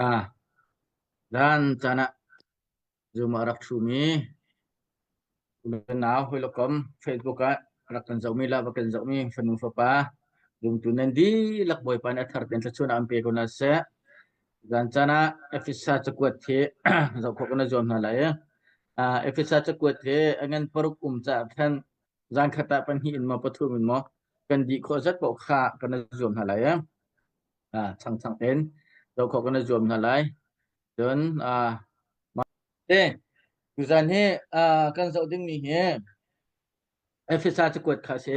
Ah, zan caan ah Zoom ah rak ṭhumi u le nau hawikom Facebook ah rak kan zohmi le va kan zohmi fanu fapa zumtu nan dihlak Bawipa nih a thar tein thluachuahnak an pe ko hna seh. Zan caan ah Efesa cakuat hi zoh khawh kan i zuam hna lai i ah Efesa cakuat hi a ngan paruk um caah khan zan khat ah pahnih in maw pathum in maw kan dih khawh zat paoh kha kan i zuam hna lai i ah changchang tein zoh khawh kan i zuam hna lai. Cun ah te tuzan hi ah kan zoh dingmi hi Efesa cakuat kha a si.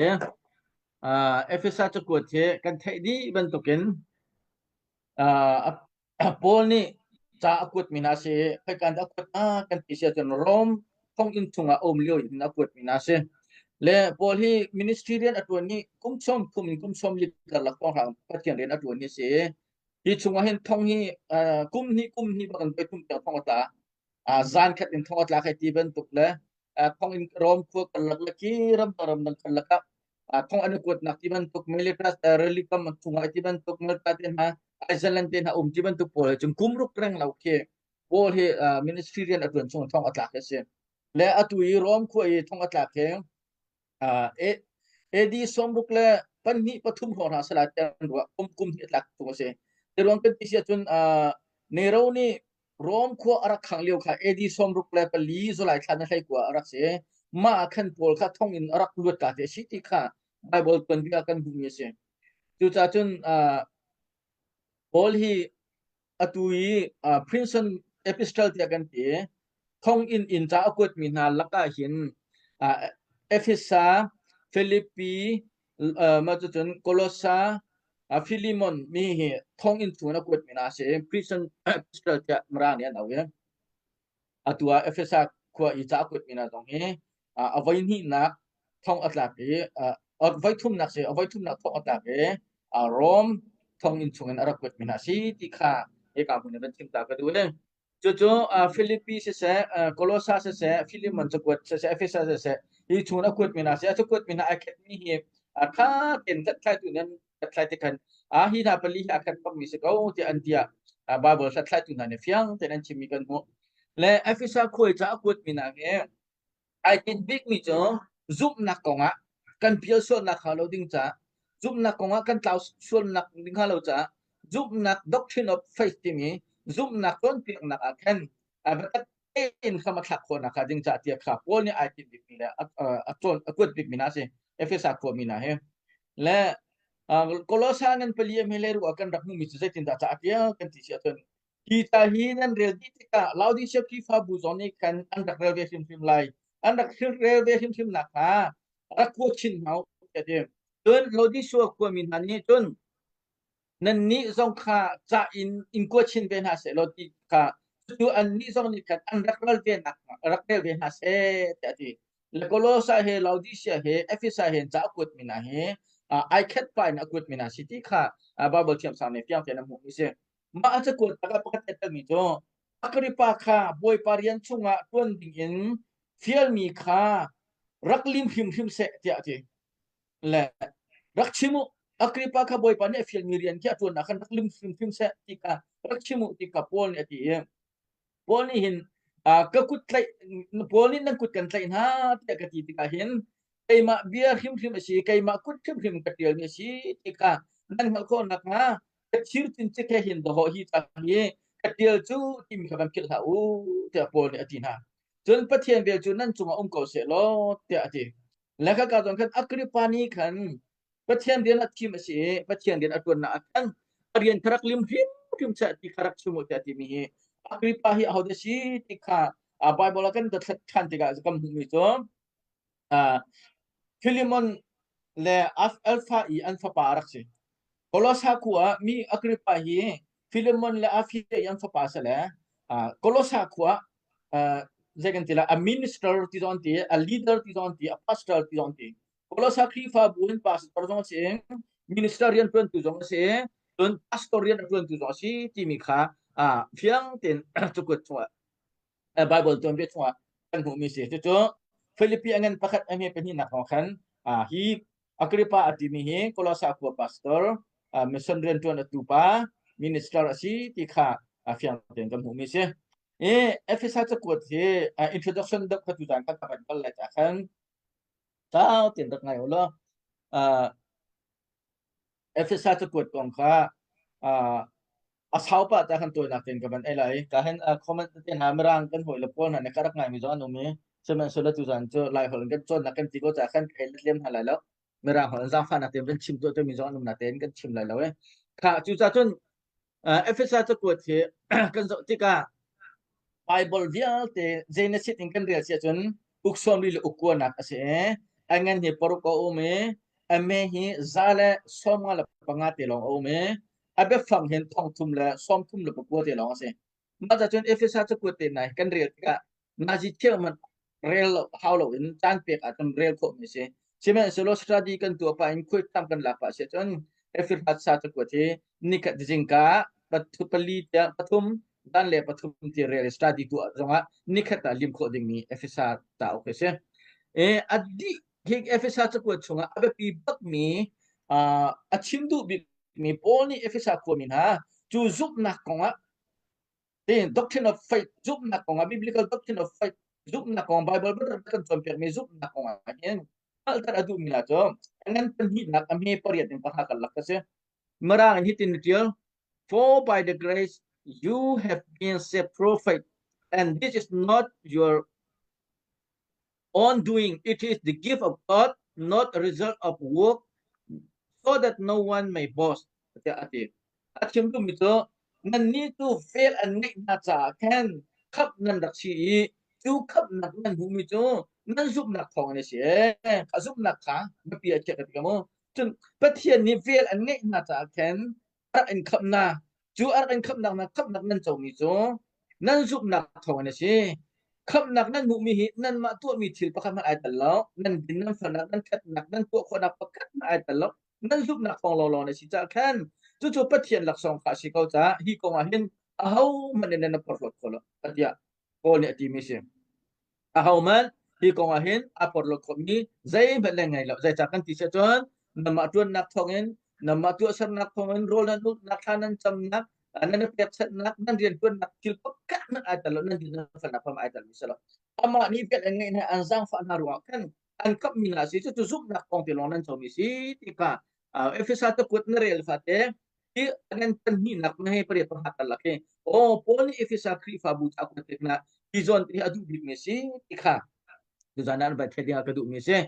Ah Efesa cakuat hi kan theih dih bantukin ah Paul nih ca a kuatmi hna a si i khoika in dah a kuat hna kan ti si ahcun Rom thonginn chungah a um lio in a kuatmi hna a si. Le Paul hi ministry rian a ṭuan i kum sawm thum in kum sawm li karlak hrawnghrang Pathian rian a ṭuan hi a si i hi chungah hin thong hi kum hnih kum hnih bak in voi thum tiang thong a tla. Zan khat in thong a tla hei ti bantuk le thonginn Rom khua karlak le khi ram ramdang karlak ah thong an i kuatnak ti bantuk Miletus rili kam chungah ti bantuk Malta te hna Iceland te hna um ti bantuk pawl he cun kum ruk reng lo khi Paul hi ministry rian a tuan chung thong a tlak hi a si. Le atu i Rom khua i thong a tlak hi AD sawmruk le pahnih pathum hrawng hna sala tiah an ruah kum kum hi a tlak chung a si. Ti ruang kan ti si ahcun Nero nih Rom khua a rak khangh lio kha AD 64 July thla na 19 a rak si. Mah ah khan Paul kha thong in a rak luat ka ti a si ti kha Bible tuanbia kan hmuhmi a si. Cucaah cun Paul hi atu i Princeton Epistle tiah kan ti thonginn in ca a kuatmi hna lakah hin Efesa, Philippi, mah cucun Kolossa, Philemon mi hi thonginn chung in a kuatmi hna a si. Prison Epistle tiah Mirang nih an auh i atu ah Efesa khua i ca a kuatmi hna zong hi a voi hnihnak thong a tlak i a voi thumnak si a voi thumnak thong a tlak i Rom thonginn chungin a rak kuatmi hna si ti kha hika hmun in van chim ta ka duh i cucu Philippi siseh Kolosa siseh Philemon cakuat siseh Efesa siseh hi chung a kuatmi hna si a cakuatmi hna ai khetmi hi tha tein hlathlaitu nan hlathlai te khan a hi hna pali hi a khat bakmi si ko tiah an tiah Bible hlathlaitu hna nih fiang tein an chimmi kan hmuh le Efesa khuai ca a kuatmi hna hi ai tinh bikmi cu zumhnak kongah kan pial sualnak hnga lo ding caah zumhnak kongah kan tlau sualnak ding hnga lo caah zumhnak doctrine of faith timi zumhnak cawnpiaknak ah khan biatak tein hram a thlak khawhnak hnga ding caah tiah kha Paul nih ai tinh bikmi le a cawn a kuat bikmi hna a si Efesa khuami hna hi le Kolosa ngan pali a hme le ruah kan rak hmuhmi cu zeitindah ca a tial kan ti si ahcun Hi ca hi nan rel dih tikah Laodicea Khrihfabu zong nih khan an rak rel ve hrimhrim lai. An rak rel ve hrimhrim nakhnga rak kua chin hna u tiah a ti. Cun Laodicea khuami hna nih cun nannih zong kha ca in in kua chin ve hna seh law ti kha cucu annih zong nih khan an rak rel ve nak rak rel ve hna seh tiah a ti. Le Kolosa he Laodicea he Efesa he ca a kuatmi hna hi ai khat pah in a kuatmi hna si ti kha Bible thiamsang nih fiang tein a hmuhmi a si. Mah a cakuat lakah pakhat a telmi cu Agrippa kha Bawipa rian chungah ṭuan dingin fialmi kha rak lim hrimhrim seh tiah a ti. Le rak chim u, Agrippa kha Bawipa nih a fialmi rian khi a ṭuan ah khan rak lim hrimhrim seh ti kha rak chim u ti kha Paul nih a ti i Paul nih hin ka kut tlaih Paul nih nan kut kan tlaih hna tiah ka ti tikah hin keimah bia hrimhrim a si keimah kut hrimhrim ka ṭialmi a si ti kha nan hngalh khawh nakhnga ka thir cincik he hin dawhawh hi ca hi ka ṭial cu timi kha van philh hlah u tiah Paul nih a ti hna. Cun Pathian vel cu nan cungah um ko seh law tiah a ti. Le khaka cun khan Agrippa nih khan Pathian rian a thim a si i Pathian rian a ṭuannak ah khan a rian kha rak lim hrimhrim seh ti kha rak chim u tiah timi hi Agrippa hi ahodah si ti kha Bible ah kan dothlat ṭhan tikah kan hmuhmi cu Philemon le Alpha i an fapa a rak si. Kolossa khua ah mi Agrippa hi Philemon le Aphia i an fapa a si le Kolossa khua ah zei kan ti lai a minister ti zong an ti, a leader ti zong an ti, a pastor ti zong an ti. Kolossa Khrihfabu in pastor zong a si, minister rian ṭuantu zong a si, cun pastor rian a ṭuantu zong a si timi kha fiang tein cakuat chungah Bible tuanbia chungah kan hmuhmi si. Cucu Philippi a ngan pakhat a hme pahnihnak kong khan hi Agrippa a timi hi Kolossa khua pastor mission rian ṭuan a tupa minister a si ti kha a fiang tein kan hmuhmi si. I Efesa cakuat hi introduction deuh kha tuzan kan kan kal lai ca khan sau tein rak ngai u law Efesa cakuat kong kha a sau pah ta kan tawinak tein ka van ei lai. Ka hin comment te hna mirang kan hawi le pawl hna nih ka rak ngaimi zong an um i sihmanhsehlaw tuzan cu Laiholh in kan cawnnak kan ti ko caah khan ka ei let lem hna lai lo. Mirang holh in zaangfahnak tein van chim tuah timi zong an um natein kan chim lai lo e. Kha cucaah cun Efesa cakuat hi kan zoh tikah Bible vialte Genesis in kan rel si ahcun uk sawmli le uk kuanak a si i a ngan hi paruk a um i a me hi 155 te lawng a um i a biafang hin 339 te lawng a si. Mah cun Efesa cakuat te nai kan rel tikah nazi thiang hmanh rel lo hau lo in caan pek ahcun rel khawhmi a si. Sihmanhsehlaw study kan tuah pah in khuaitam kan lak pah si ahcun Efesa cakuat hi nikhat zingka pali tiang pathum dan le pathum ti rel study tuah zongah nikhat ah lim khawh dingmi Efesa cauk a si. E a dih hi Efesa cakuat chungah a biapi bakmi a chim duh bikmi Paul nih Efesa khuami hna cu zumhnak kongah Tin doctrine of faith zumhnak kongah biblical doctrine of faith zumhnak kong Bible kan cawnpiakmi zumhnak kongah hin hngalhter a duhmi hna cu a ngan pahnihnak a hme pariat in pahra karlak a si. Mirang in hitin tial For by the grace you have been saved through faith and this is not your own doing. It is the gift of God, not a result of work, so that no one may boast. Tiah a ti. A chim duhmi cu nannih cu vel an ngeih hna caah khan khamh nan rak si i cu khamhnak nan hmuhmi cu nan zumhnak thawng in a si. A zumhnak kha biapi a chiah ka ti ka mu. Cun Pathian nih vel an ngeih hna caah khan rak in khamhnak cu a rak in khamhnak na khamhnak nan comi cu nan zumhnak thawngin a si. Khamhnak nan hmuhmi hi nanmah tuahmi thil pakhat hmanh ai tel lo. Nan din nan felnak nan ṭhatnak nan tuah khawhnak pakhat hmanh ai tel lo. Nan zumhnak thawng lawnglawng a si caah khan cucu Pathian laksawng kha a si ko caah hi kong ah hin ahohmanh nih nan porhlawt kho lo tiah Paul nih a timi a si. Ahohmanh hi kong ah hin a porhlawt khawhmi zeihmanh le ngei lo. Zeicah kan ti si ahcun nanmah ṭuannak thawngin, nanmah tuahsernak thawngin rawl nan ulhnak, thla nan camnak, nan i pekchanhnak, nan rianṭuannak thil pakhat hmanh ai tel lo, nan din nan felnak hmanh ai telmi si lo. Amah nih vel an ngeih hna, an zaangfah hna ruangah khan an kamhmi hna a si. Cucu zumhnak kong te lawng nan comi si ti kha Efesa cakuat na rel fate hi nan pahnihnak na hei pariat pahra karlak hi aw Paul nih Efesa Khrihfabu ca kuat tiknak hi zawn hi a duh bikmi si ti kha tuzan ah vai thei dingah ka duhmi si.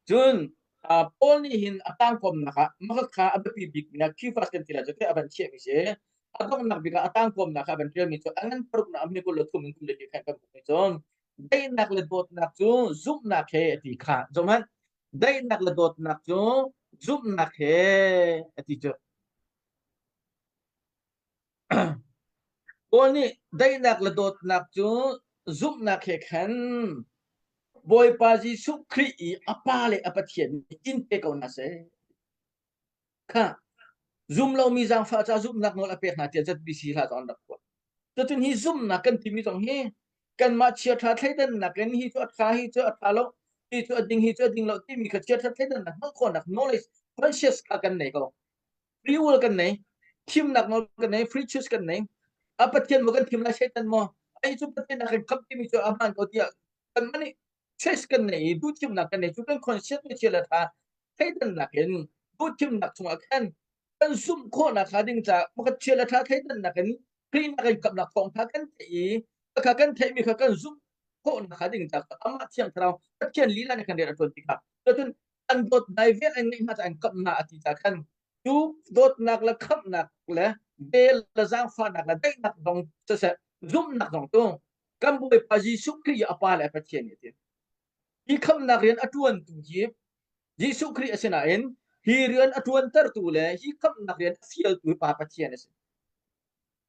Cun Paul nih hin a tangkawmnak ah maka kha a biapi bikmi ah Kifas kan ti lai cu a van chiahmi si. A donghnak bik ah a tangkawmnak kha a van ṭialmi cu a ngan paruknak a hme kul le thum in kum le li khan kan hmuhmi cun daihnak le dawtnak cu zumhnak he a ti kha. Zohhmanh daihnak le dawtnak cu zumhnak he a ti cu. Paul nih daihnak le dawtnak cu zumhnak he khan Bawipa Jesuh Khrih i a Pa le a Pathian nih in pe ko hna seh. Kha zum lomi zaangfah ca zumhnak nawl a pek hna tiah ZBC hla zong an rak phuah. Cucun hi zumhnak kan timi zong hi kanmah chiaṭha thleidannak in hi cu a ṭha hi cu a ṭha lo hi cu a ding hi cu a ding lo timi kha chiaṭha thleidannak hngalh khawhnak knowledge conscious kha kan nei ko. Free will kan nei. Thimnak nawl kan nei. Free choice kan nei. A Pathian maw kan thim lai Satan maw? Ai cu Pathian a kan khamh timi cu a hmaan ko tiah kanmah nih choice kan nei i duhthimnak kan nei cu kan conscious le thil a ṭha thleidannak in duhthimnak chungah khan kan zumh khawhnak hnga ding caah pakhat thil a ṭha thleidannak in Khrihnak in khamhnak thawngṭha kan theih i kha kan theihmi kha kan zumh khawhnak hnga ding caah amah Thiang Thlarau Pathian lila nih kan rian a ṭuan ti kha cun an dawt dai vel an ngeih hna caah an khamh hna a ti caah khan cu dawtnak le khamhnak le vel le zaangfahnak le daihnak zong siseh zumhnak zong tu kan Bawipa Jesuh Khrih i a Pa le a Pathian nih a ti. Hi khamhnak rian a ṭuantu hi Jesuh Khrih a si nain hi rian a ṭuantertu le hi khamhnak rian a fialtu hi Pa Pathian a si.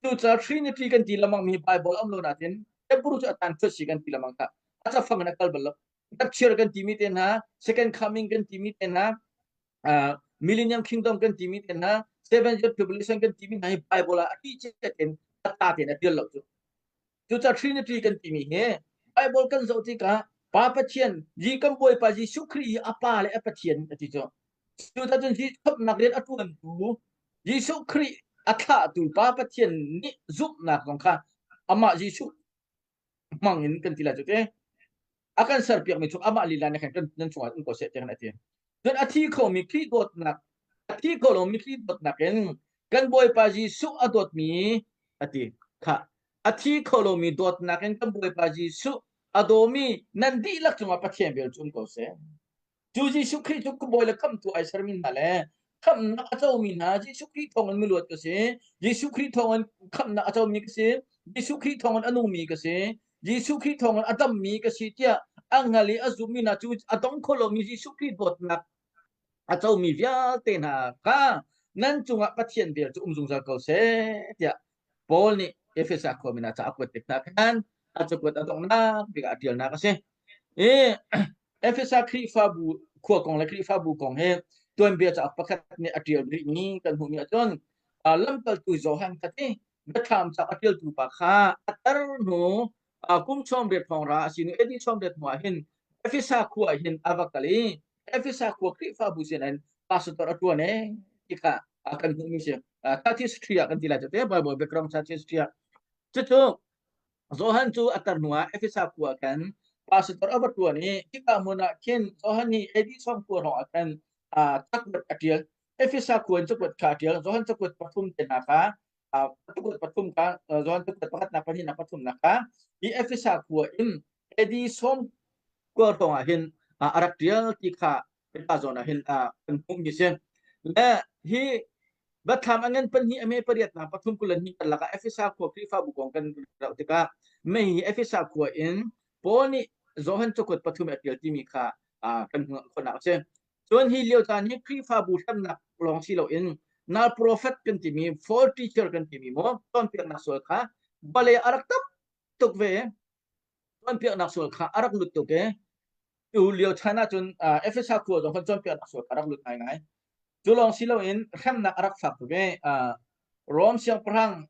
Cucaah Trinity kan ti lengmang mi Bible um lo nain Hebrew cu a tan thut si kan ti lengmang kha. A cafang in a kal bal lo. Rapture kan timi te hna, second coming kan timi te hna, uh, Millennium Kingdom kan timi te hna, seven year tribulation kan timi hna hi Bible ah a ti chet in a ta tein a tial lo cu. Cucaah Trinity kan timi hi Bible kan zoh tikah Pa Pathian, Yi kan Bawipa Jesuh Khrih i a Pa le a Pathian a ti cu. Cucaah cun hi khamhnak rian a ṭuantu Jesuh Khrih A thlahtu Pa Pathian nih zumhnak zong kha amah Jesuh hmang in kan ti lai cu te. A kan serpiakmi chung amah lila nih khan kan nan chungah um ko seh tiah a ti. Cun a thi khomi Khrih dawtnak a thi kho lomi Khrih dawtnak in kan Bawipa Jesuh a dawtmi a ti. Kha a thi kho lomi dawtnak in kan Bawipa Jesuh a dawmi nan dihlak cungah Pathian vel cu um ko seh. Cu Jesuh Khrih cu khuabawi le khamhtu ai sermi hna le khamhnak a comi hna Jesuh Khrih thawngin miluat ka si. Jesuh Khrih thawngin khamhnak a comi ka si. Jesuh Khrih thawngin a nungmi ka si. Jesuh Khrih thawngin a dammi ka si tiah a hngal i a zummi hna cu a dong kho lomi Jesuh Khrih dawtnak a comi vialte hna kha nan cungah Pathian vel cu um zungzal ko seh tiah Paul nih Efesa khuami hna ca a kuat tik hna khan a cakuat a donghnak bik ah a ṭialnak a si. I Efesa Khrihfabu khua kong le Khrihfabu kong hi tuanbia cauk pakhat nih a ṭial rihmi kan hmuhmi ahcun lamkaltu Johan kha ti biathlam cauk a ṭialtu pa kha a tar hnu kum 80 thong ra a si nu AD 80 hnu ah hin Efesa khua ah hin a va kal i Efesa khua Khrihfabu sin in pastor a ṭuan e ti kha kan hmuhmi si. Church history ah kan ti lai cu te Bible background church history ah cucu Johan cu a tar hnuah Efesa khua ah khan pastor a va ṭuan i hika hmun ah khin Johan nih AD 90 hrawng ah khan cakuat a ṭial. Efesa khua in cakuat kha a ṭial. Johan cakuat pathum te hna kha cakuat pathum kha Johan cakuat pakhatnak pahnihnak pathumnak kha hi Efesa khua in AD 90 hrawng ah hin a rak ṭial ti kha hika zawn ah hin kan hmuhmi a si. Le hi Biathlam a ngan pahnih a me pariatnak pathum kul le hnih karlak ah Efesa khua Khrihfabu kong kan zoh tikah mei hi Efesa khua in Paul nih Johan cakuat pathum a ṭial timi kha kan hmuh khawhnak a si. Cun hi lio caan hi Khrihfabu hremnak lawng si loin nal prophet kan timi false teacher kan timi maw cawnpiaknak sual kha vawlei a rak tam tuk ve. Cawnpiaknak sual kha a rak lut tuk i tu lio chan ahcun Efesa khua zong khan cawnpiaknak sual a rak lut ngaingai. Cu lawng si loin hremnak a rak fak tuk i Rom siangpahrang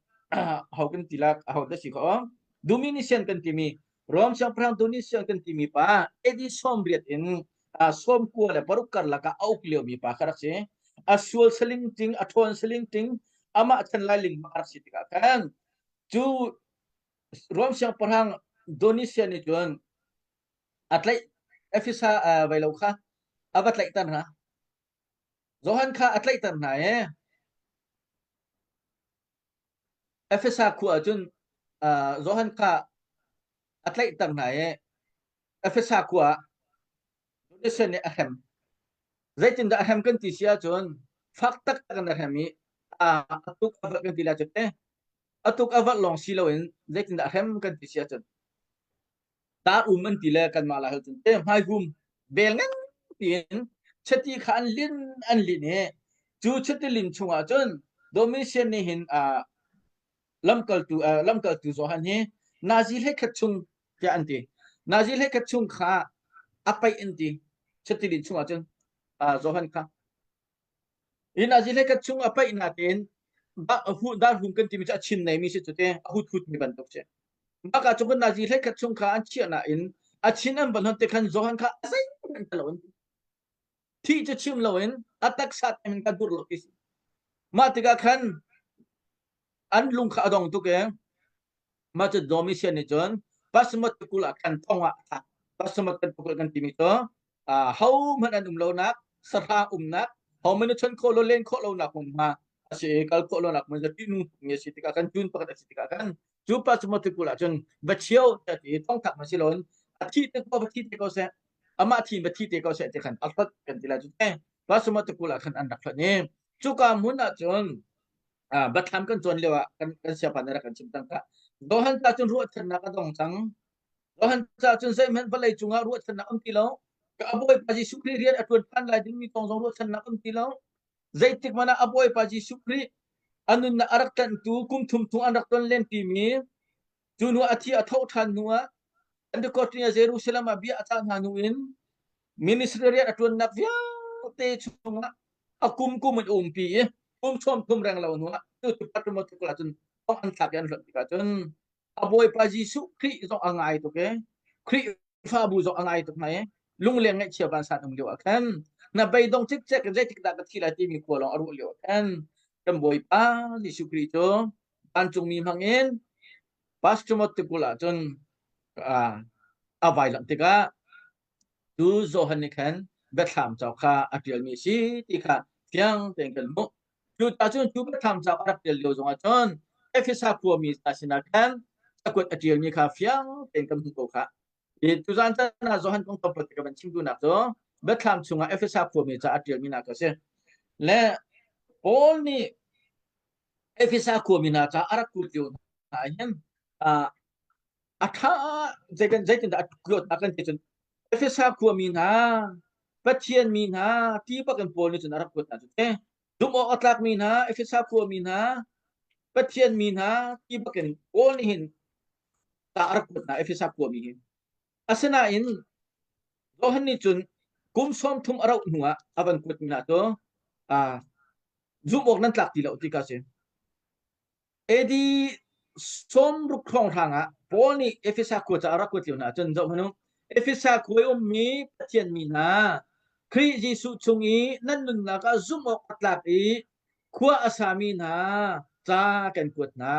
ho kan ti lak aho dah si kho Domitian kan timi Rom siangpahrang Domitian kan timi pa AD 80 in 96 karlak ah a uk liomi pa kha rak si. A sual saling ting, a ṭhawn saling ting, amah chan lai ling a rak si tikah khan cu Rom siangpahrang Domitian nih cun a tlaih Efesa vai lo kha a va tlaihter hna. Johan kha a tlaihter hna i Efesa khua ah cun Johan kha a tlaihter hna i Efesa khua ah Domitian nih a hrem. Zeitindah a hrem kan ti si ahcun fak taktak in a hrem i a tuk a velh kan ti lai cu te. A tuk a velh lawng si loin zeitindah a hrem kan ti si ahcun tar um an ti le kanmah lai cun te hmaihum bel ngan tiin chiti kha an lin an lin i cu chiti lin chungah cun Domitian nih hin lamkaltu lamkaltu Johan hi nazi hlei khat chung tiah an ti nazi hlei khat chung kha a paih an ti chiti lin chungah cun Johan kha Hi nazi hlei chung a paih natein darhum kan timi cu a chin neimi si cu te a hut hut mi bantuk si. Maka cu kan nazi hlei khat chung kha an chiah nain a chin an van hon te khan Johan kha a zeihmanh lo in thi cu chim loin a taksa in ka dur lo ti si. Mah tikah khan an lung kha a dong tuk e. Mah cu Domitian nih cun Pasmot tikulh ah khan thong ah a thlak. Pasmot tikulh kan timi cu hohmanh an um lonak, sahrang umnak, hohmanh na chawnh khawh lo len khawh lonak hmunhma a si i kal khawh lonak hmun ṭihnung tukmi a si tikah kan June pakhat a si tikah khan cu Pasmot tikulh ah cun va chio tiah ti thongthak ma si loin a thi te ko va thi te ko seh amah thi va thi te ko seh ti khan a hlot kan ti lai cu te Pasmot tikulh ah khan an rak hlonh i cuka hmun ah cun Biathlam kan cawn lio ah kan kan siapa nih rak kan chim cang ka. Johan ca cun ruahchannak a dong cang. Johan ca cun zeihmanh vawlei cungah ruahchannak um ti lo. Ka a Bawipa Jesuh Khrih rian a ṭuan ṭhan lai dingmi kong zong ruahchannak um ti lo. Zeitik hmanh ah a Bawipa Jesuh Khrih a nunnak a rak tlanhtu kum thum chung an rak ton len timi cu hnu a thi a tho ṭhan hnu ah Pentecost ni ah Jerusalem ah bia a cah hna hnu in ministry rian a ṭuannak vialte chungah a kum kum in a umpi i kum sawm thum reng lo hnu ah tu Patmos tikulh ah cun thong an thlak i an hlonh tikah cun a Bawipa Jesuh Khrih zong a ngai tuk i Khrihfabu zong a ngai tuk hna i lungleng ngaihchia vansan um lio ah khan na beidong cikcek in zeitik dah ka thi lai timi khua lawng a ruah lio ah khan. Kan Bawipa Jesuh Khrih cu vancungmi hmangin Pastor tikulh ah cun a vai langh tikah cu Johan nih khan biathlam cauk kha a ṭialmi a si ti kha fiang tein kan hmuh. Cucaah cun cu biathlam cauk a rak ṭial lio zongah cun Efesa khuami hna sinah khan cakuat a ṭialmi kha fiang tein kan hmuh ko khah. Hi tuzan caan ah Johan kong tlawmpal te ka van chim duhnak cu biathlam chungah Efesa khuami ca a ṭialmi hna cu a si. Le Paul nih Efesa khuami hna ca a rak kuat lio hna ah hin a ṭha zeitindah a kuatnak kan ti cun Efesa khuami hna Pathian mi hna ti bak in Paul nih cun a rak kuat hna cu te. Zumh awk a tlakmi hna Efesa khuami hna Pathian mi hna ti bak in Paul nih hin ta a rak kuat hna Efesa khuami hi. Asinain Johan nih cun kum 30 a rauh hnuah a van kuatmi hna cu zumh awk nan tlak ti lo ti ka si. AD 60 hrawnghrang ah Paul nih Efesa khua ca a rak kuat lio hna cun zoh hmanh u Efesa khua i ummi Pathian mi hna Khrih Jesuh chung i nan nunnak ah zumh awk a tlak i khua a sami hna ca kan kuat hna.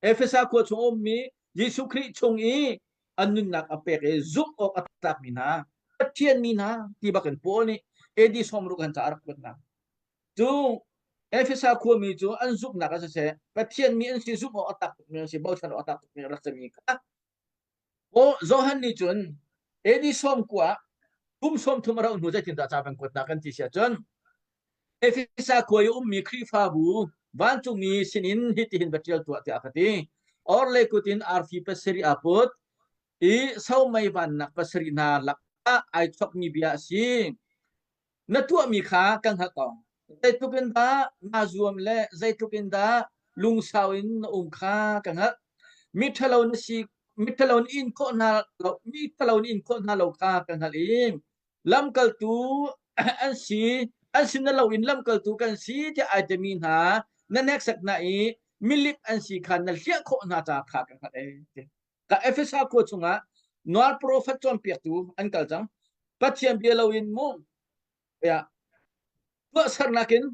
Efesa khua chung ummi Jesuh Khrih chung i an nunnak a pek i zumh awk a tlakmi hna Pathian mi hna ti bakin Paul nih AD 60 an ca a rak kuat hna. Cu Efesa khuami cu an zumhnak a siseh Pathian mi an si zumh awk a tlak tukmi an si bochan awk a tlak tukmi rak simi kha Paul Johan nih cun AD 90 kum 30 a rauh hnu zeitindah ca kan kuat hna kan ti si ahcun Efesa khua i ummi Khrihfabu vancungmi sinin hitihin va ṭial tuah tiah a ka ti. Orhlei kut in arfi pasarih aa put i somei vannak pasarih hna lakah ai chokmi bia a si. Na tuahmi kha ka hngalh ko. Zeitluk in dah naa zuam le zeitluk in dah lungsau in na um kha ka hngalh. Miṭhalo na si miṭhalo na in khawh hna lo miṭhalo na in khawh hna lo kha ka hngalh i lamkaltu an si an si na loin lamkaltu kan si tiah ai timi hna na hneksak hna i milip an si kha na hliah khawh hna ca kha ka hngalh ee. Ka Efesa khua chungah nuar profet cawnpiaktu an kal cang. Pathian bia loin mu ya tuahsernak in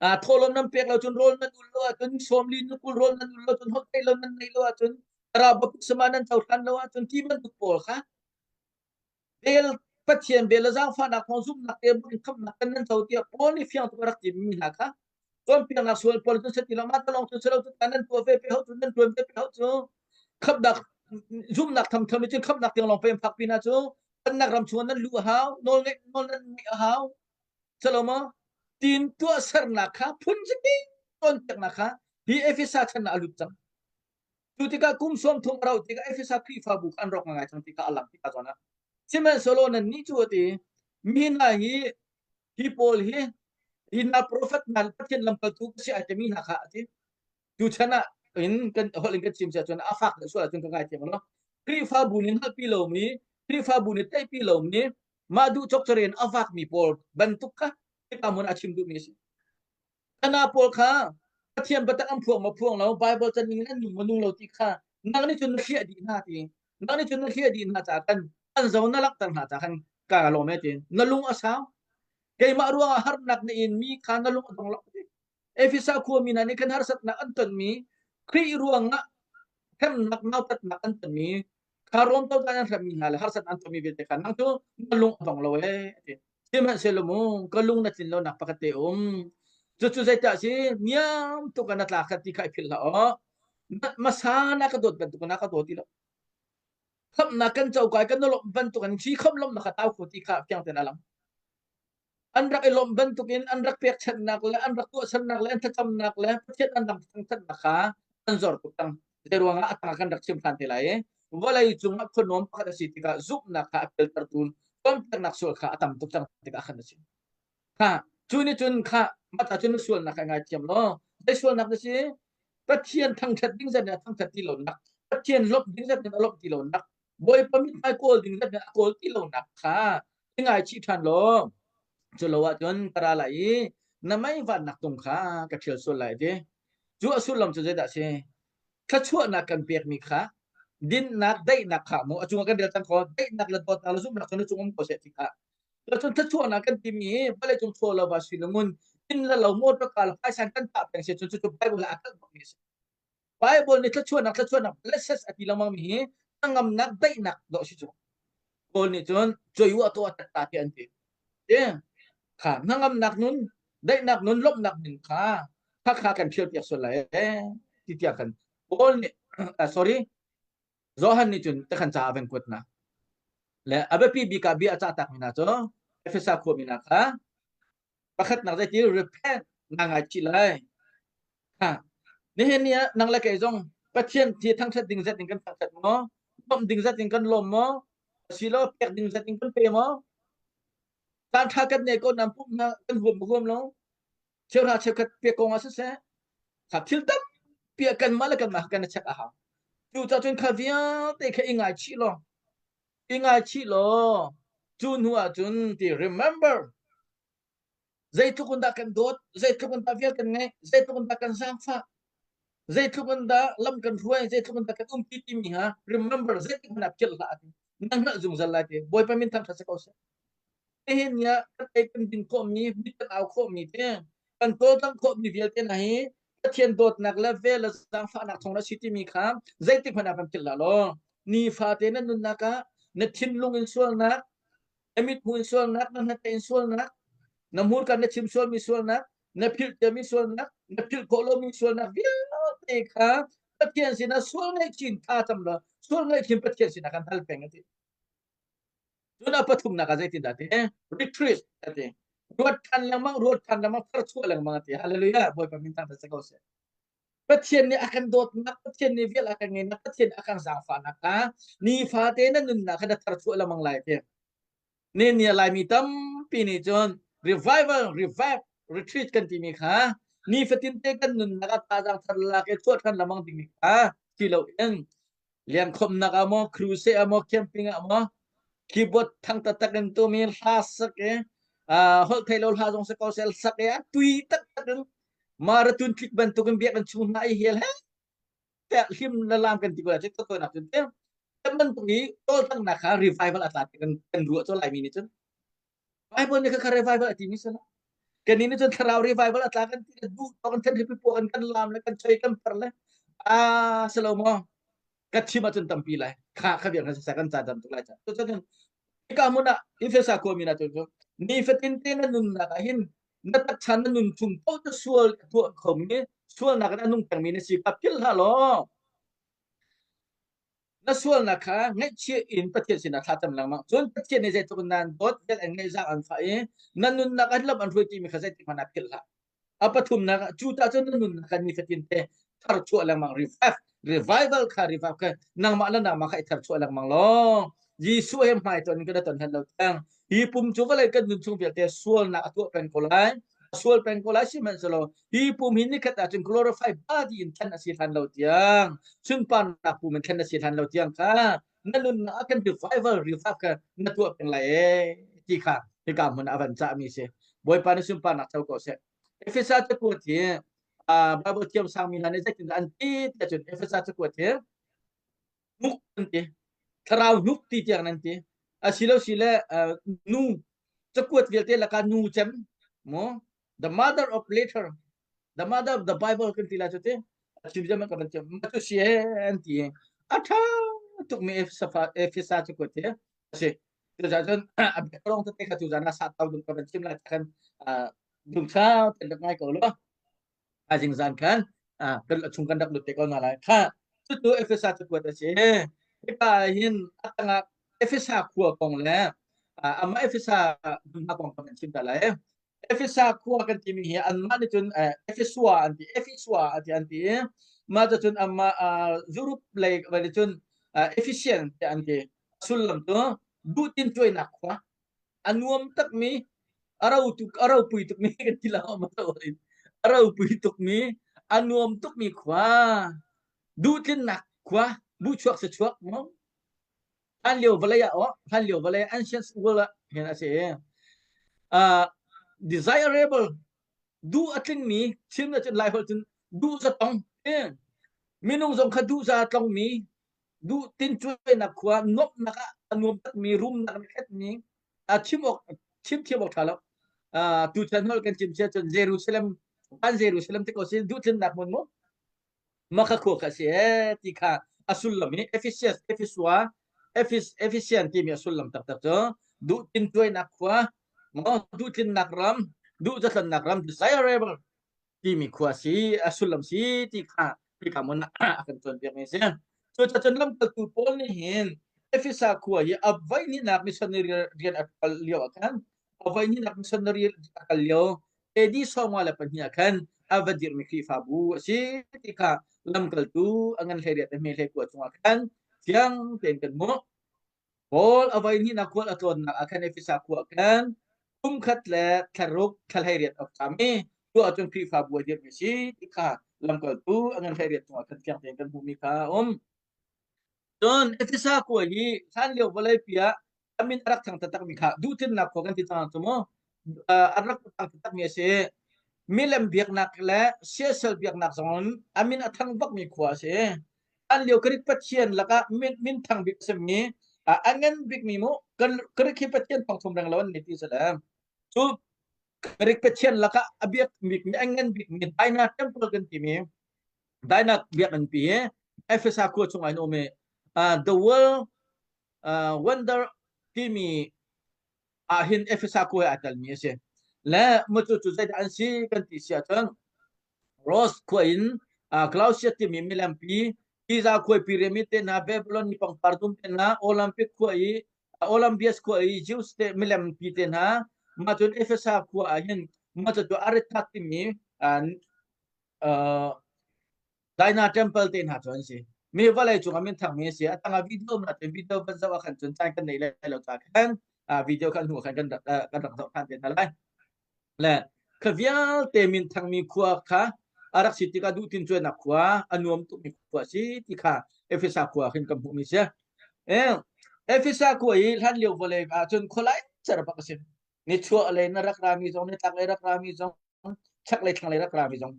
thawhlawm nan pek lo cun rawl nan ul lo ahcun sawmli na kul rawl nan ul lo cun holh lo nan neih lo ahcun thlarau baptisma nan cohlan lo ahcun ti bantuk pawl kha Bel Pathian bel le zaangfahnak thawng zumhnak te in khamhnak kan nan co tiah Paul nih fiang tuk a rak timi hna kha cawnpiaknak sual Paul cu si ti lo mah talong cu si lo cu nan tuah ve pe ho cu nan tuan ve pe ho cu khamhnak zumhnak thamtham cun khamhnak tiang lawng pe phak pi hna cu pannak ram chung nan luh a hau nawl ngeih nawl nan ngeih a hau salo maw tin tuah sernak kha phun ziti cawnpiaknak kha hi Efesa chan ah a lut cang Cu tikah kum 30 a rauh tikah Efesa Khrihfabu kha an rawk ngai cang ti kha a lang tikah zawn ah sihmanhsehlaw nannih cu a ti mi hna hi hi pawl hi hi hna profet hna Pathian lamkaltu ka si ai timi hna kha a ti tuchan ah in kan holh in kan chim si ahcun a fak deuh sual ahcun ka ngaithiam lo Khrihfabu nih hngalhpi lomi Khrihfabu nih tlaihpi lomi mah duh cawkcaren a vakmi pawl bantuk kha hika hmun a chim duhmi a si Kana pawl kha Pathian biatak an phuang maw phuang lo, Bible can ning in an nung maw nung lo ti kha nang nih cun na hliah dih hna ti. Nang nih cun na hliah dih hna caah kan an zo na langhter hna caah khan ka lawm e ti. Na lung a sau. Keimah ruangah harnak na in mi kha na lung a dong lo ti. Efesa khuami hna nih kan harsatnak an tonmi Khrih ruangah hremnak nautatnak an tonmi kha Rom todan an hremmi hna le harsatnak an tonmi vialte kha nang cu na lung a dong lo e ti. Sihmanhsehlaw mu ka lung na tlin lonak pakhat te um. Cucu zeicah si niam tuk ah na tla khat ti kha i philh hlah aw. Hmasa na ka dawt bantuk na ka dawt ti lo. Khamhnak kan co kai kan lawmh bantuk in khi khamh lawmhnak kha tau kho ti kha fiang tein a lang. An rak i lawmh bantukin an rak pekchanhnak le an rak tuahsernak le an thlacamnak le Pathian an rak thangthatnak kha an zor tuk cang. Zei ruangah a tang kan rak chim hlan te lai i vawlei cungah khuanuam pakhat a si tikah zumhnak kha a peltertu cawnpiaknak sual kha a tam tuk cang tikah khan a si. Kha cu nih cun kha mah cun sualnak kha ngaithiam law zei sualnak na si Pathian thangthat ding zat nih a thangthat ti lonak Pathian lawmh ding zat nih a lawmh ti lonak Bawipa mithmai kawl ding zat nih a kawl ti lonak kha i ngaichih ṭhan law cu lo ahcun ka ra lai i na mei vannak tung kha ka ṭhial sual lai ti. Cu a sullam cu zeidah a si? Thluachuahnak kan pekmi kha dinnak, daihnak kha mu a cungah kan rel cang kho daihnak le dawtnak le zumhnak cu na cung um ko seh ti kha. Cun thluachuahnak kan timi hi vawleicung chaw lo va si le ngun. Inn le lo motor car le phaisa kan tah peng si cun cucu Bible he aa kalh bakmi a si. Bible nih thluachuahnak thluachuahnak blesses a ti lengmang mi hi hnangamnak daihnak dawh si cu. Kawl nih cun cuai to a ta ti an ti. Ti kha hnangamnak nun daihnak nun lawmhnak nun kha kha kha kan thial piak sual lai ti tiah kan Paul nih sorry Johan nih cun takhan ca a van kuat na le a biapi bik ah bia a cah tak mi hna cu Efesa khuami hna kha pakhatnak zeiti repent na ngaichih lai ha nihin ni ah nang le kei zong Pathian thi thangthat ding zat in kan thangthat maw lawmh ding zat in kan lawm maw asilo pek ding zat in kan pe maw caan tha kan nei ko nam pum na kan huam huam lo cheuhra cheukhat pe kong ah siseh kha thil tampi ah kanmah le kanmah kan i check a hau cu ca cun kha vialte kha i ngaichih law i ngaichih law cu hnu ah cun ti remember zeitluk in dah kan dawt zeitluk in dah vial kan ngeih zeitluk in dah kan zaangfah zeitluk in dah lam kan hruai zeitluk in dah kan umpi timi ha remember zeitik hmanh ah philh hlah ati na hngalh zungzal lai ti bawipa min thangṭhat si ko seh Nihin ni ah kan ei kan din khawhmi, mit kan au khawhmi te, kan tawlcangh khawhmi vialte hna hi Pathian dawtnak le vel le zaangfahnak thawng a si timi kha zeitik hmanh ah kan philh hlah law nifate na nunnak ah na thinlung in sualnak, na mithmuh in sualnak, na hnate in sualnak, na hmurka na chim sualmi sualnak, na philh ciami sualnak, na philh khawh lomi sualnak vialte kha Pathian sinah sual ngaihchin tha cam law sual ngaihchin Pathian sinah kan hal peng a ti. Cun a pathumnak ah zeitindah ti? Retreat a ti. Ruat ṭhan lengmang, ruat ṭhan lengmang, tharchuah lengmang a ti. Hallelujah. Bawipa min thangṭhat si ko seh. Pathian nih a kan dawtnak, Pathian nih vial a kan ngeihnak, Pathian a kan zaangfahnak kha nifate na nunnak kha na tharchuah lengmang lai ti. Ne nia Laimi tampi nih cun revival, revive, retreat kan timi kha nifatin te kan nunnak ah thazaang thar lak i chuah ṭhan lengmang dingmi kha ti loin Liangkhawmnak ah maw, crusade ah maw, camping ah maw, keyboard thang taktak in tumi hla sak i holh thei lo hla zong si ko sel sak i a tui taktak in marathon tlik bantuk in biakinn chung hna i hel he tiah hlim na lam kan ti ko lai cu nak cun te kan bantuk i tawltangnak kha revival a tla ti kan kan ruah cu laimi nih cun Bible nih kha revival a timi si lo. Kannih nih cun thlarau revival a tla kan ti le duh tawk in thenhripi puak in kan lam le kan choi kan per le a si lo maw? Ka chim ahcun tampi lai. Kha kha biak na kan ca dam tuk lai ca. Cucun hika hmun ah Efesa khuami na cu nifatin te na nunnak ah hin na taksa na nun chung paoh cu sual a tuah khomi sualnak in a nung pengmi na si kha philh hlah law Na sualnak kha ngaihchih in Pathian sinah thlacam lengmang. Cun Pathian nih zeitluk in nan dawt, vel an ngeih, zaang an fah i na nunnak an lam an hruai timi kha zeitik hmanh ah philh hlah. A pathumnak ah, cu ta cun na nunnak kha nifatin te tharchuah lengmang, revive, revival kha revive kha nangmah le nangmah kha i tharchuah lengmang law Jesuh he hmai ton in kan ton hlan lo tiang hi pum cu vawlei kan nun chung vialte sualnak a tuah peng ko lai sual peng ko lai sihmanhsehlaw hi pum hi nikhat ahcun glorify body in thlen a si hlan lo tiang sunparnak pum in thlen a si hlan lo tiang kha na nunnak ah kan revival revive kha na tuah peng lai ee ti kha hika hmun ah a van cahmi si Bawipa nih sunparnak co ko seh Efesa cakuat hi Bible thiam sangmi hna nih zeitindah an ti tiah cun Efesa cakuat hi hnuk an ti thlarau hnuk ti tiang nan ti asilo sile nu cakuat vialte laka nu cem mo the mother of letter the mother of the bible kan ti la chu ti chim jam ka ban chim ma chu si an ti a tha tuk mi efesa cakuat hi si tu za cun a background te kha tu za na sa tau dum ka ban chim la khan dum sa ten ngai ko lo Thaizing zan khan kan chung kan rak lut te ko hna lai. Kha cucu Efesa cakuat a si. Hika hin a tangah Efesa khua kong le amah Efesa hmunhma kong kan chim ta lai. Efesa khua kan timi hi anmah nih cun Efesua an ti, Efesua an ti an ti. Mah cun amah Europe lei nih cun Ephesian tiah an ti. Sullam cu duhtin cuainak khua. A nuam takmi a ro tuk a ropui tukmi kan ti lo ma a ropui tukmi a nuam tukmi khua duhtlinnak khua buhchuak sachuak mo hlan lio vawlei ah oh hlan lio vawlei ancient world ah hin a si uh, desirable duh a tlingmi chim na cun lai holh cun duh za tong minung zong kha duh za tlongmi duh tin cuainak khua nuamhnak ah a nuam takmi rumnak na khetmi a chim awk chim thiam awk ṭha lo. Tuchan hol kan chim sia cun Jerusalem kan Jerusalem te ko sin duhtlinnak hmun mu maka khua kha si e ti kha a sullam hi Ephesus Ephesua Ephes Ephesian timi a sullam taktak cu duhtin tuainak khua duhtlinnak ram duh zatlannak ram desirable timi khua si a sullam si ti kha hika mun a kan cawnpiak mi si. Cucacun lamkaltu Paul nih hin Efesa khua hi a voihnihnak missionary rian a kal lio ah khan a voihnihnak missionary a kal lio AD 52 ah khan a va dirhmi Khrihfabu a si ti kha lamkaltu a ngan 18 le hme 19 chungah khan fiang tein kan hmuh. Paul a voihnihnak khual a tlawnnak ah khan Efesa khua ah khan kum khat le thla ruk thla 18 a caam i tu ahcun Khrihfabu a dirhmi a si ti kha lamkaltu a ngan 18 chungah khan fiang tein kan hmuhmi kha a um. Cun Efesa khua hi hlanlio vawleipi ah a min a rak thang taktakmi kha duhtinnak khua kan ti cang cu mu. A rak thang taktakmi a si. Milem biaknak le siasal biaknak zong in a min a thang bakmi khua a si. An lio Greek pathian lakah min min thang bik simi a ngan bikmi mu Greek hi pathian thongthum reng lo an ni ti sale cu Greek pathian lakah a biak bikmi a ngan bikmi Diana temple kan timi Diana biakinn pi hi Efesa khua chung ah an um i the world wonder timi ah hin Efesa khua he aa telmi a si. Le mucu cu zeidah an si kan ti si ahcun Rose khua in Glaucia timi milempi Pisa khuai pyramid te hna Babylon ni pangpar dum te hna Olympic khua i Olympias khua i Zeus te milempi te hna mah cun Efesa khua ah hin mah cu Aretha timi Diana Temple te hna cu an si. Mi vawlei cung ah minthang mi a si. A tangah video na te video van zoh ah khan cun caan kan nei lai lo ca khan video khan hnu khan kan rak kan rak zoh than te hna lai. Le kha vialte minthang mi khua kha a rak si tikah duhtin cuainak khua a nuam tuk mi khua si ti kha Efesa khua khin kan hmuh mi si. Eh Efesa khua i hlan lio vawlei ah cun khualai cer bak a si. Nichuah lei na rak rami zong nitlak lei rak rami zong chaklei thlanglei rak rami zong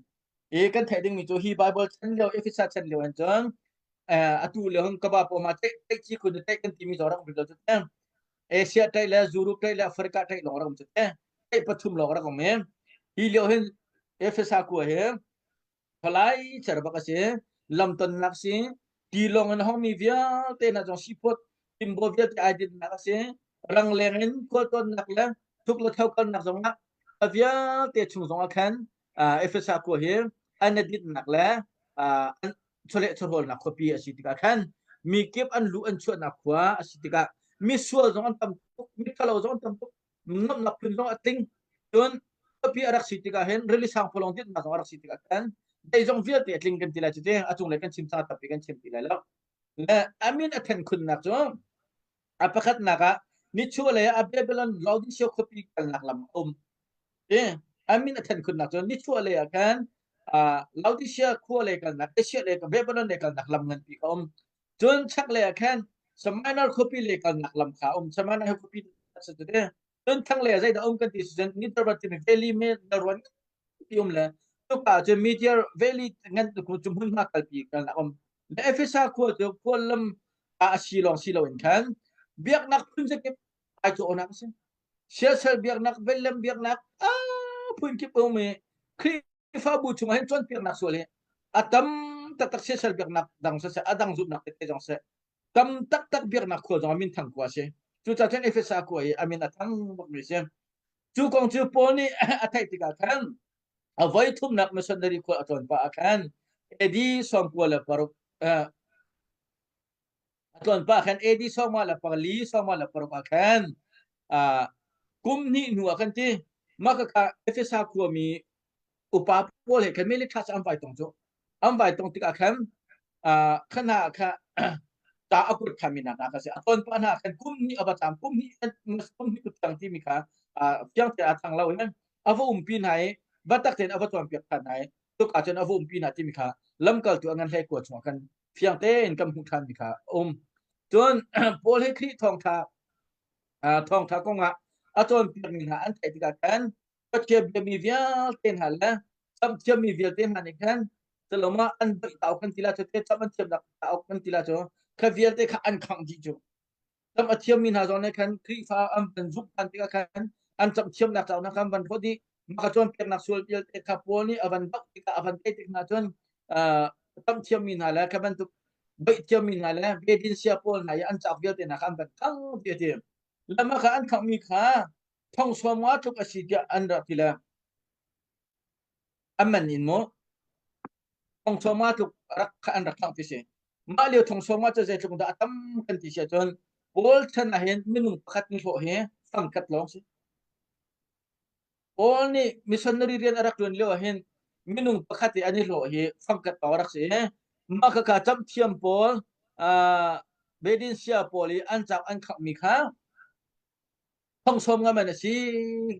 i kan theih dingmi cu hi Bible chan lio Efesa chan lio hin cun atu lio hin kaba pawma teih teih ci khun teih kan timi zong rak um lo cu te Asia teih le Europe teih le Africa teih lawng rak um cu te teih pathum lawng rak um i hi lio hin Efesa khua hi Palai cer bak a si. Lamtonnak si. Tilawng in hongmi vialte hna zong seaport timbo vialte ai dinhnak a si. Rangleng in khualtawnnak le thuk le tho kalnak zongah a vialte chung zongah khan Efesa khua hi an i dinhnak le an chawleh chawhrawlnak khuapi a si tikah khan mi kip an luh an chuahnak khua a si tikah misual zong an tam tuk, mithalo zong an tam tuk. Nuamhnak phun zong a tling. Cun khuapi a rak si tikah hin rili sangpalawng dinhnak zong a rak si tikah khan zeizong vialte a tling kan ti lai cu ti a cunglei kan chim cang tampi kan chim ti lai lo. Le a min a then khunnak cu a pakhatnak ah nichuahlei ah Babylon Laodicea khuapi kalnak lam a um. I a min a then khunnak cu nichuahlei ah khan Laodicea khua lei kalnak Asia lei Babylon lei kalnak lam nganpi a um. Cun chaklei ah khan Samaria khuapi lei kalnak lam kha a um. Samaria khuapi a si cu ti. Cun thlanglei ah zeidah a um kan ti si cun Nidorban timi valley me nelrawn ti um le cuka ah cun Meteor Valley ngan cu hmunhma kalpi kalnak um. Le Efesa khua cu khuallam ah a si lawng si loin khan biaknak phun zakip ai cawhnak a si. Siasal biaknak, vellam biaknak, a phun kip um i Khrihfabu chungah hin cawnpiaknak sual hi a tam taktak siasal biaknak dang siseh a dang zumhnak tete zong seh tam taktak biaknak khua zong a min thang khua a si. Cucaah cun Efesa khua hi a min a thang bakmi a si. Cu kong cu Paul nih a theih tikah khan a voi thumnak missionary khua a tlawn pah ah khan AD 96 A tlawn pah khan AD 44 46 ah khan kum hnih hnu ah kan ti mah khakha Efesa khuami upa pawl he khan Melithas an vai tong cu an vai tong tikah khan khan ah kha ta a kut khami nak ah kha si a tlawn pah hna khan kum hnih a va cam kum hnih kum hnih kut cang timi kha fiang te a thang lo in a va umpi hna i batak tein a va cawnpiak than hna i tuk ahcun a va umpi hna timi kha lamkaltu a ngan hlei kua chungah khan fiang tein kan hmuh ṭhanmi kha a um. Cun Paul hi Khrih thawngṭha thawngṭha kongah a cawnpiakmi hna an theih tikah khan Pathian biami vialte hna le camhthiammi vialte hna nih khan culomah an doih tauk kan ti la cu te cam an thiamnak tauk kan ti la cu kha vialte kha an khangh dih cu. Cam a thiammi hna zong nih khan Khrihfa an van zumh ṭhan tikah khan An camh thiamnak cauk hna kha an van hlawt i mah ka cawnpiaknak sual vialte kha Paul nih a van doh tikah a van tei tik hna cun camh thiammi hna le kha bantuk beih thiammi hna le bedin sia pawl hna i an cauk vialte hna kha an van khang ti a ti. Lama kha an khanghmi kha thong sawm nga tluk a si tiah an rak ti le an man in maw thong sawm nga tluk rak kha an rak khangh ti si. Mah lio thong sawm nga cu zeitluk dah a tam kan ti si ahcun Paul chan ah hin minung pakhat ni hlawh hi fangkhat lawng si. Paul nih missionary rian a rak ṭuan lio ah hin minung pakhat i an i hlawh hi fangkhat lawng a rak si. Mah khakha camhthiam pawl, uh, Bedinsia pawl i an cauk an khanghmi kha thongsawm nga man a si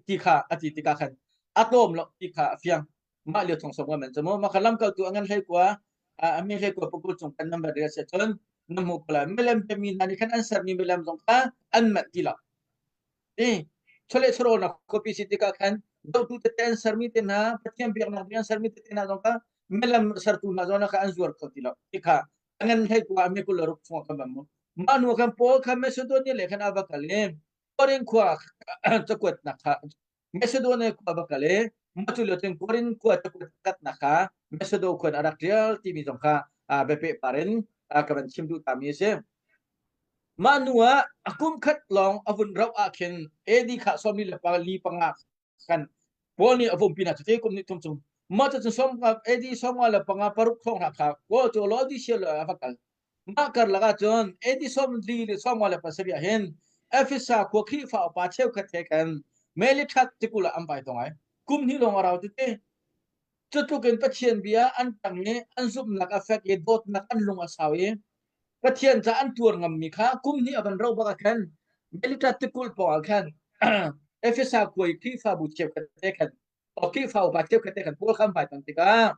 ti kha a ti tikah khan a tlawm lo ti kha a fiang. Mah lio thongsawm nga man cu mu. Mah kha lamkaltu a ngan hlei kua, a mi hlei kua pakul cung kan number rel si ahcun na hmu ko lai. Milem mi hna nih khan an sermi milem zong kha an manh ti lo. I chawleh chawhrawlnak khuapi si tikah khan dohtu tete an sermi te hna, Pathian biaknak ding an sermi tete hna zong kha milem sertu hna zong kha an zuar kho ti lo. Ti kha a ngan hlei kua a me 26 chung ah kan van mu. Mah hnu ah khan Paul kha Macedonia lei khan a va kal i Korin khua cakuatnak kha Macedonia khua va kal i mah cu lio cun Korin khua cakuat katnak kha Macedo khua in a rak ṭial timi zong kha biapeh par in ka van chim duh tami a si. Mah hnu ah a kum khat lawng a vun rauh ah khin AD kha 44 khan Paul nih a vumpi hna cu kum nih thum chung. Mah cu cun AD 55 paruk thawng hna kha Paul cu Laodicea lei ah a va kal. Mah karlak ah cun AD 47 ah hin Efesa khua Khrihfa upa cheukhat he khan Melithat tikulh ah an vai tong ai. Kum hnih lawng a rau tete. Cutluk in Pathian bia an ṭang i an zumhnak a fek i dawtnak an lung a sau i Pathian ca an tuar ngammi kha kum hnih a van rauh bak ah khan Melita tikulh pawng ah khan Efesa khua i Khrihfabu cheukhat te khan Khrihfa upa cheukhat te khan Paul kha an vai ton tikah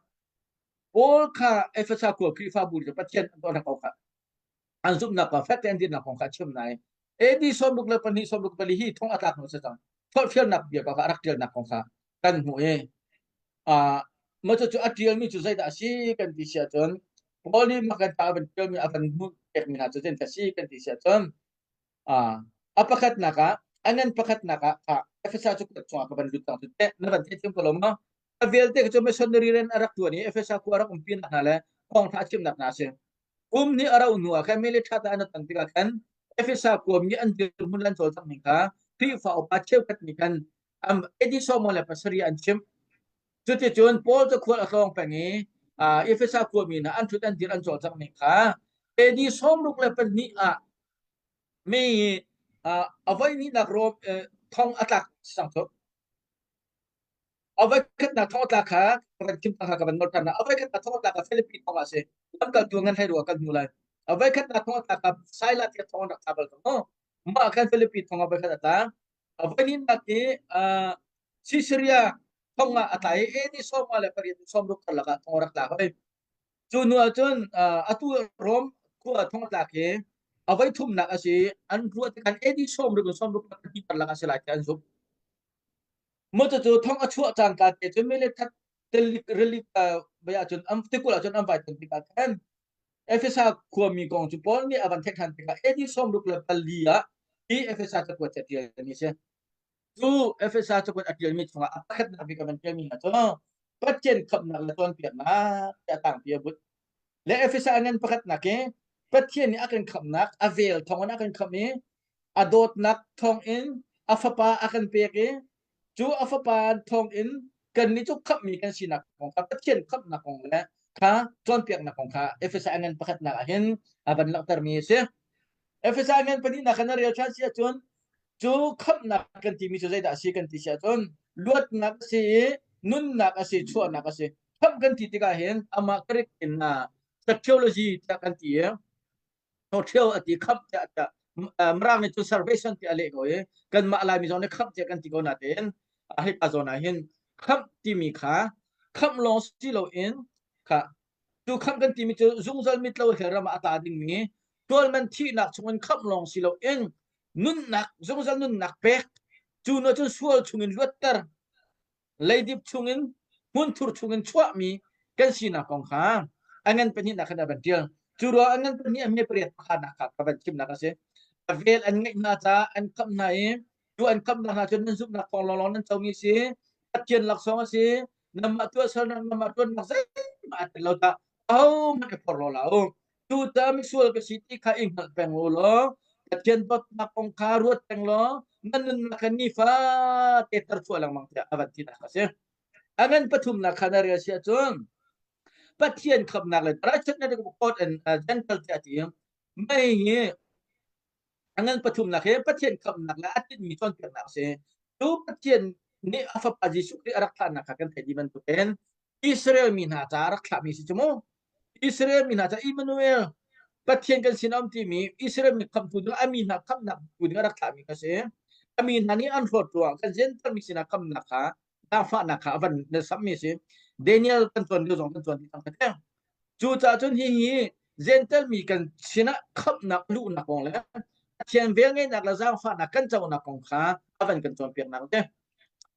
Paul kha Efesa khua Khrihfabu cu Pathian an tuahnak kong kha an zumhnak kong fek tein an dirnak kong kha a chim nain AD 62 64 hi thong a tlak hnu a si cang. Forhfialnak bia kha a rak ṭialnak kong kha kan hmuh i mah cucu a ṭialmi cu zeidah a si kan ti si ahcun Paul nih mah kan ta a van ṭialmi a van hmuh pekmi hna cu zeidah a si kan ti si ahcun a pakhatnak ah a ngan pakhatnak ah kha Efesa cu kut chungah ka van lut cang cu teh na van theithiam ko lo maw? A vialte cu missionary rian a rak ṭuan i Efesa khua a rak umpinak hna le thawngṭha a chimnak hna a si. Kum nih a rauh hnuah khan Melithat ah an ton tikah khan Efesa khuami an dirhmun an cawlcangh ning kha Khrihfa upa cheukhat nih khan AD 77 an chimh. Cuticun Paul cu khual a tlawng peng i Efesa khuami hna an ṭhut an dir an cawlcangh ning kha AD 62 ah mi a voihnihnak Rom thong a tlak sang cu. A voikhatnak thongtla kha ka van chim kha ka van nolh ṭhan. A voikhatnak thongtla kha Philippi thong ah a si. Lamkaltu ngan hlei rua kan hmu lai. A voikhatnak thongtla kha Silas tiah thong an rak thla bal ko. No? Mah khan Philippi thong a voikhat a tla. A voihnihnak hi Caesarea thong ah a tla i AD 58 60 karlak ah thong a rak tla hoi. Cu hnu ah cun atu Rom khua thongtlak hi a voithumnak a si. An ruah tikhan AD 60 60 karlak a si lai tiah an zumh. Maw cucu thong a chuah cangka te cun mele that telik rilik vai ahcun an tikulh ahcun an vai ton tikah khan Efesa khuami kong cu Paul nih a van theih ṭhan tikah AD 64 ah hi Efesa cakuat cu a ṭialmi a si. Cu Efesa cakuat a ṭialmi chungah a pakhatnak bik a van ṭialmi hna cu Pathian khamhnak le cawnpiaknak tiah tangpi a but. Le Efesa a ngan pakhatnak hi Pathian nih a kan khamhnak a vel thawngin a kan khamh i a dawtnak thawngin a fapa a kan pek i cu a fapa thawngin kannih cu khamhmi kan sinak kong kha Pathian khamhnak kong le kha cawnpiaknak kong kha Efesa ngan pakhatnak ah hin a van langhtermi a si. Efesa ngan pahnihnak khan a rel ṭhan si ahcun cu khamhnak kan timi cu zeidah a si kan ti si ahcun luatnak a si i nunnak a si chuahnak a si. Khamh kan ti tikah hin amah Greek in theology tiah kan ti i ṭhio a ti khamh tiah tiah Mirang nih cun salvation tiah a leh ko i kanmah Laimi zong nih khamh tiah kan ti ko natein hika zawn ah hin khamh timi kha khamh lawng si loin kha cu khamh kan timi cu zungzal mit lo hell ram ah a tla dingmi tualman thihnak chungin khamh lawng si loin nunnak zungzal nunnak pek cu na cun sual chungin luatter leidip chungin hmunthur chungin chuahmi kan sinak kong kha a ngan pahnihnak khan a van ṭial. Cu ruang a ngan pahnih a hme pariat pakhatnak kha ka van chimnak a si. A vel an ngeih hna caah an khamh hna i Cu an khamhnak hna cu nan zumhnak thawng lawnglawng nan comi a si. Pathian laksawng a si. Nanmah tuahsernak, nanmah ṭuannak zeihmanh aa tel lo tah. Ahohmanh i phorhlaw hlah u. Cucaah misual ka si ti kha i hngalh peng u law Pathian dawtnak kong kha ruat peng law nan nunnak kha nifate tharchuah lengmang tiah a van tinak a si. A ngan pathumnak kha na rel si ahcun Pathian khamhnak le righteousness God and gentle tiah a ti. Mei hi a ngan pathumnak hi Pathian khamhnak le a tinhmi cawnpiaknak a si. Cu Pathian nih a fapa Jesuh Khrih a rak thlahnak kha kan theih dih bantukin Israel mi hna caah a rak thlahmi si cu mu. Israel mi hna caah Emmanuel Pathian kan sin a um timi Israel mi khamhtu ding a mi hna khamhnak tu ding a rak thlahmi kha si. A mi hna nih an hlawt ruangah kan Gentile mi sinah khamhnak kha zaangfahnak kha a van na sammi si. Daniel kan tuan lio zong kan tuan dih cang ka Cucaah cun hihi Jentail mi kan sinah khamhnak luhnak kong le Pathian velngeihnak le zaangfahnak kan conak kong kha a van kan cawnpiaknak a si.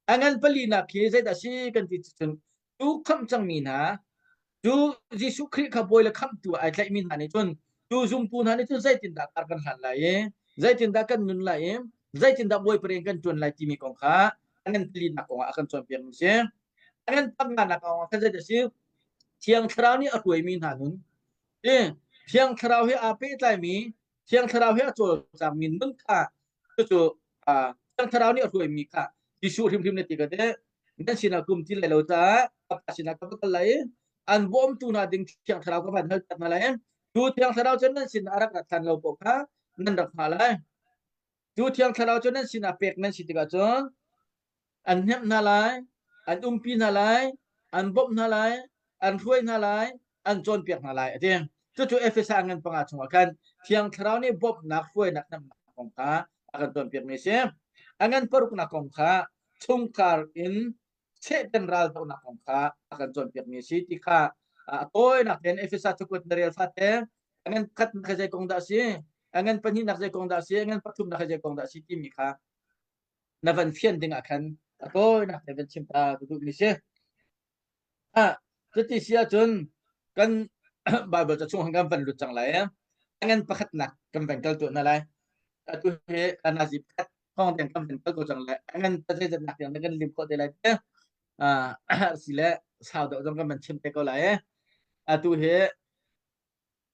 A ngan palinak hi zeidah si kan ti cun cu khamh cangmi hna cu Jesuh Khrih kha bawi le khamhtu ai tlaihmi hna nih cun cu zumtu hna nih cun zeitindah kar kan hlan lai i zeitindah kan nun lai i zeitindah Bawipa rian kan ṭuan lai timi kong kha a ngan palinak kong ah a kan cawnpiakmi a si. A ngan panganak kong ah khan zeidah a si? Thiang Thlarau nih a hruaimi hna nun i Thiang Thlarau he aa pehtlaimi Thiang Thlarau he a cawlcangmi nun kha cucu Thiang Thlarau nih a hruaimi kha Jesuh hrimhrim na ti ka te nan sinah kum ti lai lo caah ka pa sinah ka va kal lai i an bawmtu hna ding Thiang Thlarau ka van halpiak hna lai. Cu Thiang Thlarau cu nan sinah a rak rat hlan lo paoh kha nan rak hngah lai. Cu Thiang Thlarau cu nan sinah pek nan si tikah cun an hnemh hna lai, an umpi hna lai, an bawmh hna lai, an hruai hna lai, an cawnpiak hna lai a ti. Cucu Efesa ngan panga chungah khan Thiang Thlarau nih bawmhnak, hruainak, hnemhnak kong kha a kan cawnpiakmi a si. A ngan paruknak kong kha chungkhar in Satan raldohnak kong kha a kan cawnpiakmi a si ti kha a tawinak tein Efesa cakuat na rel fate a ngan khatnak hi zei kong dah a si, a ngan pahnihnak zei kong dah a si, a ngan pathumnak hi zei kong dah a si timi kha na van fian ding ah khan a tawinak te van chim ta ka duhmi si. Ah, cuti si ahcun kan Bible ca chung kan van lut cang lai. A ngan pakhatnak kan van kal tuah hna lai. Atu hi nazi pakhat thong tiang kan van kal ko cang lai. A ngan zeizatnak tiang kan lim khawh te lai te. Ah, si le sau deuh zong kan van chim te ko lai. Atu hi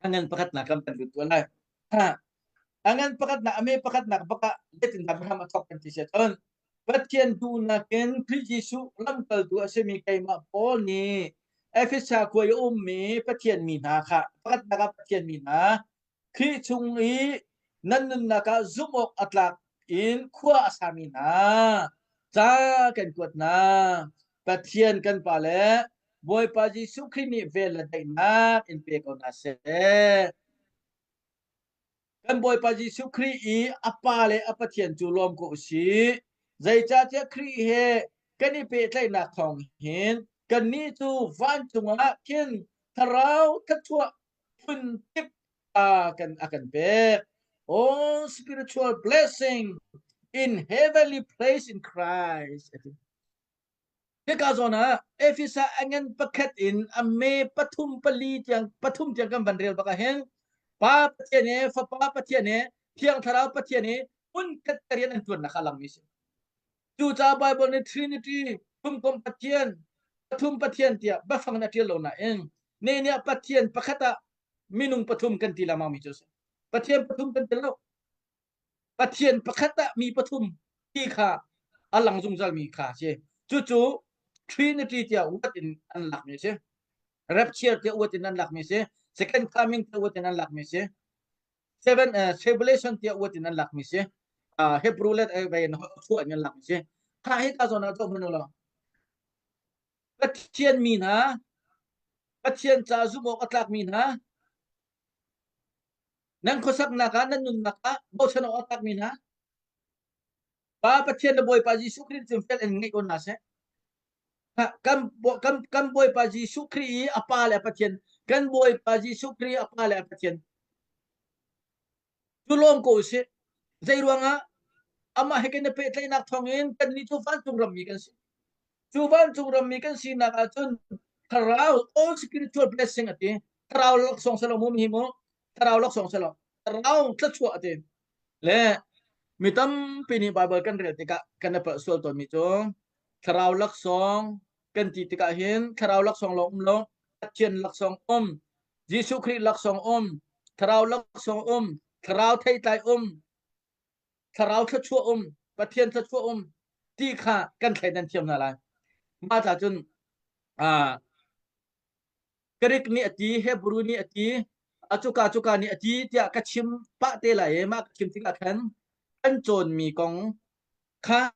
a ngan pakhatnak kan van lut tuah lai. A ngan pakhatnak, a me pakhatnak bakah zeitindah hram a thawk kan ti si ahcun Pathian duhnak in Khrih Jesuh lamkaltu a simi keimah Paul nih Efesa khua i a ummi Pathian mi hna kha pakhatnak ah Pathian mi hna Khrih chung i nan nunnak ah zumh awk a tlak in khua a sami hna ca kan kuat hna. Pathian kan Pa le Bawipa Jesuh Khrih nih vel le daihnak in pe ko hna seh. Kan Bawipa Jesuh Khrih i a Pa le a Pathian cu lawm ko u sih. Zeicahtiah Khrih he kan i pehtlaihnak thawng hin kannih cu vancung ah khin thlarau thluachuah phun kip a kan a kan pek. All spiritual blessing in heavenly place in Christ. Hika zawn ah Efesa a ngan pakhat in a me pathum pali tiang pathum tiang kan van rel bak ah hin Pa Pathian he Fapa Pathian he Thiang Thlarau Pathian he hmunkhat te rian an ṭuannak kha a langmi a si. Cucaah Baibal nih Trinity thumkomh Pathian pathum Pathian tiah biafang in a ṭial lo nain ne nih Pathian pakhat ah minung pathum kan ti lengmangmi cu a si. Pathian pathum kan ti lo. Pathian pakhat ah mi pathum ti kha a lang zungzalmi kha a si. Cucu Trinity tiah uat in an lakmi a si. Rapture tiah uat in an lakmi a si. Second coming tiah uat in an lakmi a si. Seven uh, tribulation tiah uat in an lakmi a si. Uh, Hebrew le in chuah in an lakmi a si. Kha hi ka zawn ah zoh hmanh u law. Pathian mi hna, Pathian ca zumh awk a tlakmi hna, Nan khuasaknak ah nan nunnak ah bochan awk a tlakmi hna Pa Pathian le Bawipa Jesuh Khrih cu fel in ngeih ko hna seh. Kan, kan, kan Bawipa Jesuh Khrih i a Pa le a Pathian, kan Bawipa Jesuh Khrih a Pa le a Pathian. Cu lawm ko usih. Zei ruangah amah he kan i pehtlaihnak thawngin kannih cu vancung rammi kan si. Cu vancung rammi kan sinak ahcun thlarau all spiritual blessing a ti. Thlarau laksawng selo mu mi mu. Thlarau laksawng selo. Thlarau thluachuah a ti. Le Mi tampi nih Baibal kan rel tikah kan i palh sual tawnmi cu thlarau laksawng kan ti tikah hin thlarau laksawng lawng um lo, Pathian laksawng um, Jesuh Khrih laksawng um, thlarau laksawng um, thlarau theitlai um, thlarau thluachuah um, Pathian thluachuah um ti kha kan thleidan thiam hna lai. Mah ca cun uh, Greek nih a ti, Hebrew nih a ti, a cuka cuka nih a ti tiah ka chim pah te lai i mah ka chim tikah khan kan cawnmi kong kha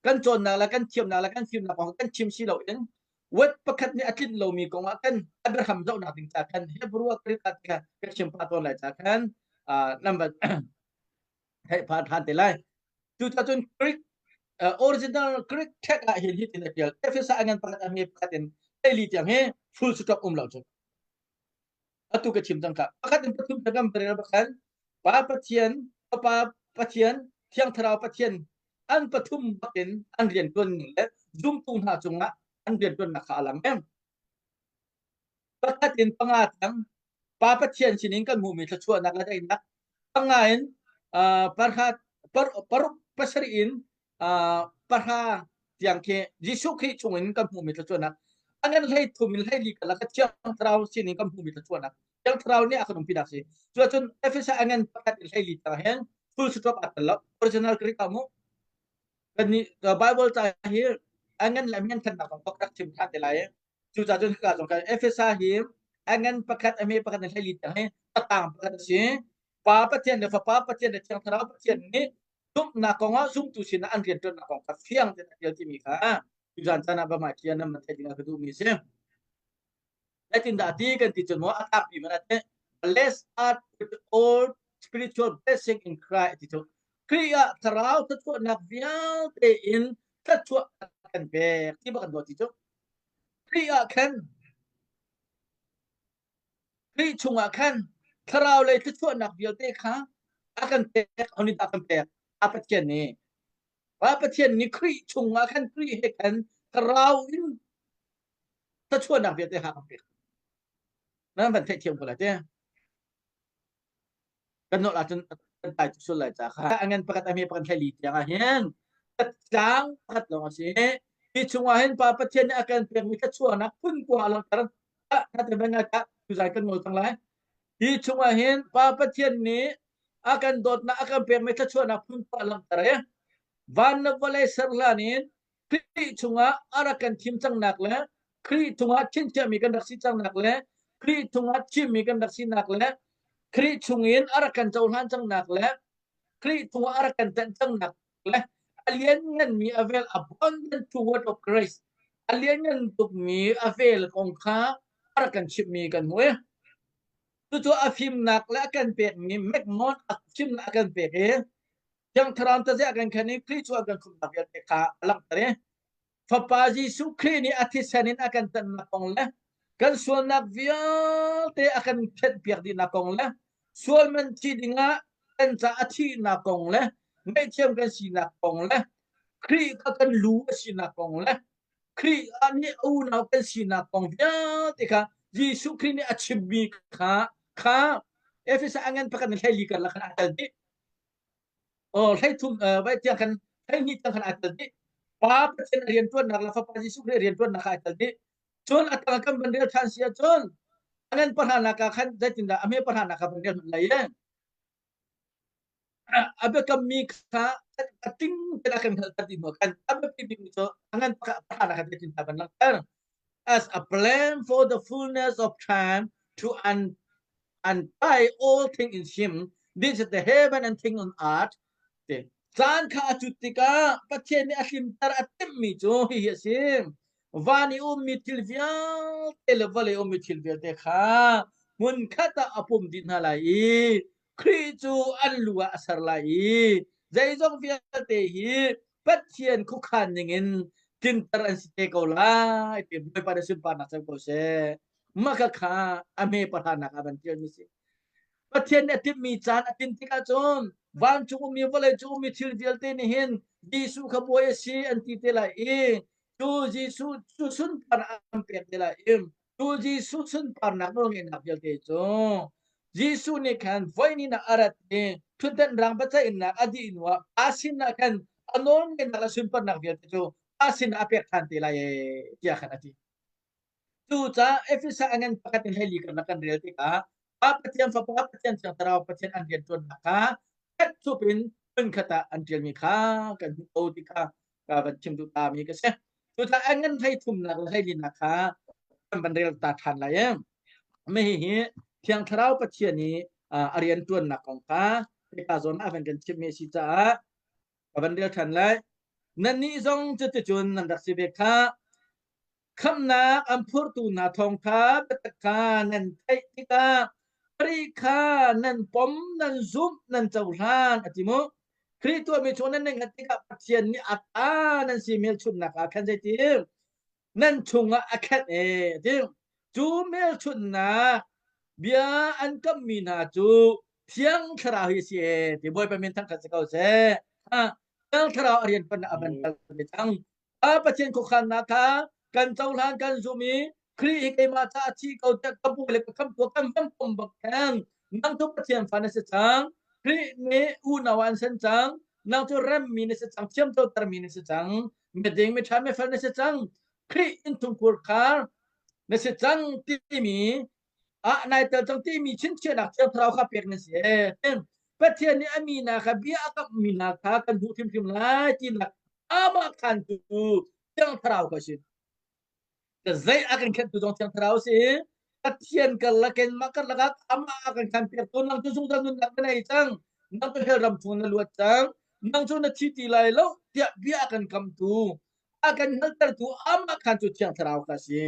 kan cawnnak le kan thiamnak le kan fimnak kong kan chim si loin word pakhat nih a tlinh lomi kong ah kan Abraham zohnak ding ca khan Hebrew ah Greek ah kha ka chim pah tawn lai ca khan number theih pha ṭhan te lai. Cucaah cun Greek original Greek text ah hin hitin a ṭial. Efesa a ngan pakhat a hme pakhat in hleili tiang hi full stop um lo cu. Atu ka chim cang ka. Pakhat in pathum kan rel bakhan Pa Pathian, Fapa Pathian, Thiang Thlarau Pathian an pathum bakin an rian ṭuan ning le zumtu hna cungah an rian ṭuannak kha a lang em. Pakhat in panga tiang Pa Pathian sinin kan hmuhmi thluachuahnak le daihnak panga in parha paruk pasarih in pahra tiang khi Jesuh Khrih chungin kan hmuhmi thluachuahnak a ngan hlei thum in hlei li karlak Thiang Thlarau sinin kan hmuhmi thluachuahnak Thiang Thlarau nih a kan umpinak si. Cuacun Efesa a ngan pakhat in hlei li tiang hin full stop aa tel lo. Original Greek ah mu. Kan nih Bible ca hi a ngan le a ngan thannak zong rak chim than te lai. Cucaah cun hika zong khan Efesa hi a ngan pakhat a hme pakhat in hleili tiang hi patang pakhat a si. Pa Pathian le Fapa Pathian le Thiang Thlarau Pathian nih zumhnak kongah zumtu sinah an rianṭuannak kong kha fiang tein a ṭial timi kha tuzan caan ah bamah thian nan theih ding ah ka duhmi a si. Zeitindah ti kan ti cun maw a tlangpi man ah teh bless us with all spiritual blessing in Christ ti cu Khrih ah thlarau thluachuahnak vialte in thluachuah kan pek ti bak kan ruah ti cu Khrih ah khan Khrih chungah khan thlarau lei thluachuahnak vialte kha a kan pek honih dah kan pek a Pathian nih a Pathian nih Khrih chungah khan Khrih he khan thlarau in thluachuahnak vialte kha a kan pek nan van theihthiam ko lai te Kan nolh ahcun kan tai tuk sual lai ca kha. A ngan pakhat a hme pakhat hlei tiang ah hin tlang pakhat lawng a si. Hi chungah hin Pa Pathian nih a kan pekmi thluachuahnak phun kua a langhter. Ah, te ban ngai ta tuzai kan ngol cang lai. Hi chungah hin Pa Pathian nih a kan dawtnak a kan pekmi thluachuahnak phun kua a langhter i van le vawlei ser hlan in Khrih chungah a rak kan thim cangnak le Khrih chungah chinchiahmi kan rak si cangnak le Khrih chungah thimmi kan rak sinak le Khrih chungin a rak kan cohlan cangnak le Khrih chungah a rak kan tenh cangnak le a liannganmi a vel abundant to word of grace a lianngan tukmi a vel kong kha a rak kan chimhmi kan hmu i cucu a fimnak le a kan pekmi mekmon a fimnak a kan pek i Thiang Thlarau taziah kan khen i Khrih cu a kan khumhnak vialte kha a langhter i Fapa Jesuh Khrih nih a thisen in a kan tannak kong le kan sualnak vialte a kan thenhpiak dihnak kong le sual man thi dingah kan ca a thihnak kong le ngaihthiam kan sinak kong le Khrih kha kan lu a sinak kong le Khrih ah nih unau kan sinak kong vialte kha Jesuh Khrih nih a chimmi kha kha Efesa a ngan pakhat in hleili karlak khan aa tel dih. Oh, 13 vai tiang khan 12 tiang khan aa tel dih. Pa Pathian a rianṭuannak le Fapa Jesuh Khrih a rianṭuannak kha aa tel dih. Cun a tang kan van rel ṭhan si ahcun a ngan pahranak ah khan zeitindah a hme pahranak kha van rel hmanh lai i a biakammi kha a ting tein a kan hngalhter dih hnu khan a biapi bikmi cu a ngan pahranak kha zeitindah van langhter as a plan for the fullness of time to un untie all things in him this is the heaven and thing on earth te caan kha a cut tikah Pathian nih a hlimter a timhmi cu hihi a si van i ummi thil vialte le vawlei ummi thil vialte kha hmunkhat ah a pum dih hna lai i Khrih cu an lu ah a ser lai i zeizong vialte hi Pathian khuakhan ningin tlinter an si te ko lai ti Bawipa nih sunparnak cem ko seh. Mah kha kha a hme pahranak ah van tialmi si. Pathian nih a timhmi caan a tlin tikah cun vancung ummi vawlei cung ummi thil vialte nih hin Jesuh kha bawi a si an ti te lai i cu Jesuh cu sunparnak an pek te lai i cu Jesuh sunparnak nawlngeihnak vialte cu Jesuh nih khan voihnih a rat i Ṭhutdan rang biaceihnak a dih hnuah pa sinah khan a nawlngeihnak le sunparnak vialte cu pa sinah a pek ṭhan te lai ee tiah khan a ti. Cucaah Efesa a ngan pakhat in hleili karlak kan rel tikah Pa Pathian Fapa Pathian Thiang Thlarau Pathian an rianṭuannak kha khat thup in hmunkhat ah an ṭialmi kha kan hmuh ko ti kha ka van chim duh ta mi ka si. Cucaah a ngan hlei thumnak le hleilinak kha kan van rel ta ṭhan lai ee. Mah hihi Thiang Thlarau Pathian i a rianṭuannak kong kha hika zawn ah van kan chimmi a si caah ka van rel ṭhan lai. Nannih zong cuticun nan rak si ve khah. Khamhnak an phurtu hna thawngṭha biatak kha nan theih tikah Khrih kha nan pom, nan zumh, nan cohlan a ti mu. Khrih tuahmi chung nan hngalh tikah Pathian nih a ta nan si hmelchunhnak ah khan zeiti nan chungah a khenh e ti. Cu hmelchunhnak bia an kammi hna cu Thiang Thlarau hi a si e ti Bawipa min thangṭhat si ko seh. Thiang Thlarau a rian a van kal ve cang. A Pathian khuakhannak kha kan cohlan kan zum i Khrih hi keimah caah a thi ko tiah ka bu le ka khamtu kan van pom bak khan nang cu Pathian fa na si cang. Khrih nih unau an sen cang. Nang cu remmi na si cang, thiamcotermi na si cang, miding miṭha mifel na si cang. Khrih innchungkhur khar na si cang timi ah nai tel cang timi chinchiahnak Thiang Thlarau kha pek na si. Pathian nih a mi hna kha bia a kamhmi hna kha kan hmuh hrimhrim lai tinak amah khan tu Thiang Thlarau kha si. Zei a kan khentu zong Thiang Thlarau si. Pathian karlak in mah karlak ah amah a kan khan piak tu nang cu zungzal nunnak na nei cang. Nang cu hell ram chung na luat cang. Nang cu na thi ti lai lo tiah bia a kan kamtu a kan hngalhtertu amah khan cu Thiang Thlarau kha si.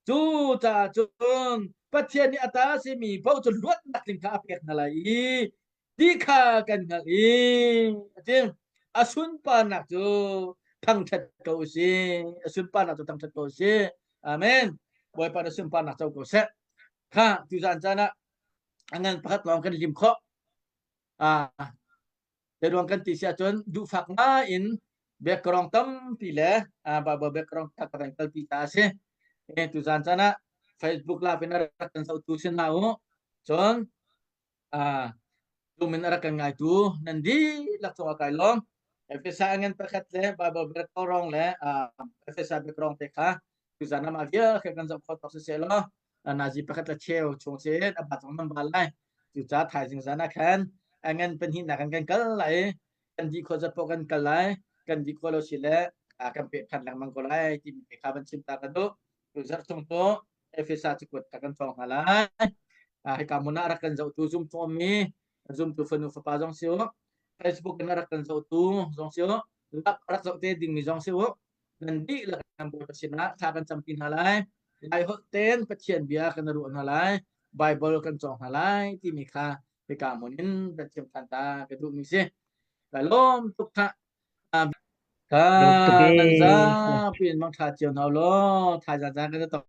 Cu caah cun Pathian nih a ta a simi paoh cu luatnak tling kha a pek hna lai i ti kha kan hngalh i a ti. A sunparnak cu thangṭhat ko u sih. A sunparnak cu thangṭhat ko u sih. Amen. Bawipa na sunparnak co ko seh. Kha tuzan caan ah a ngan pakhat lawng kan lim khawh. Ah, Zeiruang kan ti si ahcun duhfak ngai in background tampi le Bible background kha ka van kalpi ta a si. E, tuzan caan ah Facebook live in a rak kan zohtu si hna u. Cun Zoom in a rak kan ngaitu nan dihlak cungah kai lawm. Efesa ngan pakhat le Bible background le Efesa background te kha tuzan ah mah vial kha kan zoh khawh tawk siseh law nazi pakhat le cheu chung sin a bat zong nan bal lai. Cucaah thaizing zan ah khan a ngan pahnihnak kan kan kal lai i kan dih khawh zat paoh kan kal lai. Kan dih khawh lo si le kan peh ṭhan lengmang ko lai timi te kha van chim ta ka duh. Tu zarh chung cu Efesa cakuat kha kan cawng hna lai. Hika hmun ah rak kan zohtu zumtu ummi zumtu fanu fapa zong si u. Facebook in a rak kan zohtu zong si u. Rak zoh te dingmi zong si u. Nan dihlak nan Bawipa sinah thla kan campi hna lai. Lai holh tein Pathian bia kan ruah hna lai. Bible kan cawng hna lai timi kha hika hmun in kan chim ṭhan ta ka duhmi si. Ka lawm tuk khah. Ka Lawm tuk nan ee. zapi in mangṭha cio hna u law thaizang caan kan i tong.